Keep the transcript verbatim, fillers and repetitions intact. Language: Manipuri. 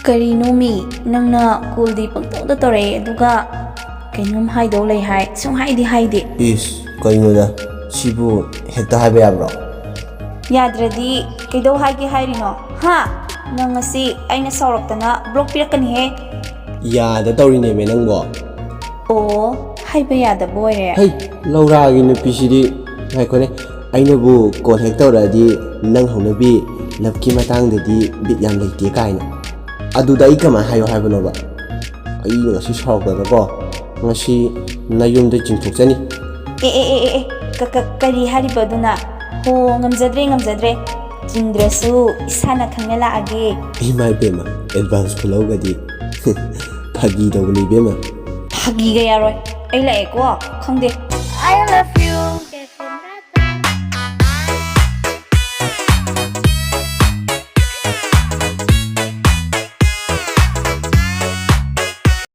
ꯀꯔꯤꯅꯣ ꯃꯤ? ꯅꯪꯅ ꯀꯣꯜꯗꯤ ꯄꯪꯇꯧꯗ ꯇꯧꯔꯛꯑꯦ, ꯑꯗꯨꯒ ꯀꯩꯅꯣꯝ ꯍꯥꯏꯗꯧ ꯂꯩ ꯍꯥꯏ ꯁꯨꯝ ꯍꯥꯏꯗꯤ ꯍꯥꯏꯗꯦ꯫ ꯏꯁ, ꯀꯩꯅꯣꯗ? ꯁꯤꯕꯨ ꯍꯦꯛꯇ ꯍꯥꯏꯕ ꯌꯥꯕ꯭ꯔꯣ? ꯌꯥꯗ꯭ꯔꯗꯤ ꯀꯩꯗꯧ ꯍꯥꯏꯒꯦ ꯍꯥꯏꯔꯤꯅꯣ? ꯍꯥ? ꯅꯪ ꯉꯁꯤ ꯑꯩꯅ ꯁꯥꯎꯔꯛꯇꯅ ꯕ꯭ꯂꯣꯛ ꯄꯤꯔꯛꯀꯅꯤꯍꯦ꯫ ꯌꯥꯗ ꯇꯧꯔꯤꯅꯦꯃꯦ ꯅꯪꯕꯣ꯫ ꯑꯣ, ꯍꯥꯏꯕ ꯌꯥꯗꯕ ꯑꯣꯏꯔꯦ꯫ ꯍꯩ, ꯂꯧꯔꯥꯒꯤ ꯅꯨꯄꯤꯁꯤꯗꯤ꯫ ꯉꯥꯏꯈꯣꯅꯦ, ꯑꯩꯅꯕꯨ ꯀꯣꯜ ꯍꯦꯛ ꯇꯧꯔꯛꯑꯗꯤ ꯅꯪ ꯍꯧꯅꯕꯤ ꯂꯞꯀꯤ ꯃꯇꯥꯡꯗꯗꯤ ꯕꯤꯠ ꯌꯥꯝ ꯂꯩꯇꯦ ꯀꯥꯏꯅ꯫ ꯑꯗꯨꯗ ꯑꯩ ꯀꯃꯥꯏꯅ ꯍꯥꯏꯌꯣ ꯍꯥꯏꯕꯅꯣꯕ? ꯑꯩꯅ ꯉꯁꯤ ꯁꯥꯎꯔꯛꯇꯅꯀꯣ, ꯉꯁꯤ ꯅꯌꯨꯝꯗ ꯆꯤꯡꯊꯣꯛꯆꯅꯤ꯫ ꯑꯦ ꯑꯦ ꯑꯦ ꯑꯦ ꯑꯦ, ꯀ- ꯀ- ꯀꯔꯤ ꯍꯥꯏꯔꯤꯕ ꯑꯗꯨꯅ? ꯍꯣ, ꯉꯝꯖꯗ꯭ꯔꯦ, ꯉꯝꯖꯗ꯭ꯔꯦ꯫ ꯆꯤꯡꯗ꯭ꯔꯁꯨ ꯏꯁꯥꯅ ꯈꯪꯅ ꯂꯥꯛꯑꯒꯦ꯫ ꯏꯃꯥ ꯏꯕꯦꯝꯃ, ꯑꯦꯗꯚꯥꯟꯁ ꯈꯨꯂꯧꯒꯗꯤ꯫ ꯐꯥꯒꯤ ꯇꯧꯕꯅꯤ ꯏꯕꯦꯝꯃ꯫ ꯐꯥꯒꯤꯒ ꯌꯥꯔꯣꯏ꯫ ꯑꯩ ꯂꯥꯛꯑꯦꯀꯣ꯫ ꯈꯪꯗꯦ꯫ I love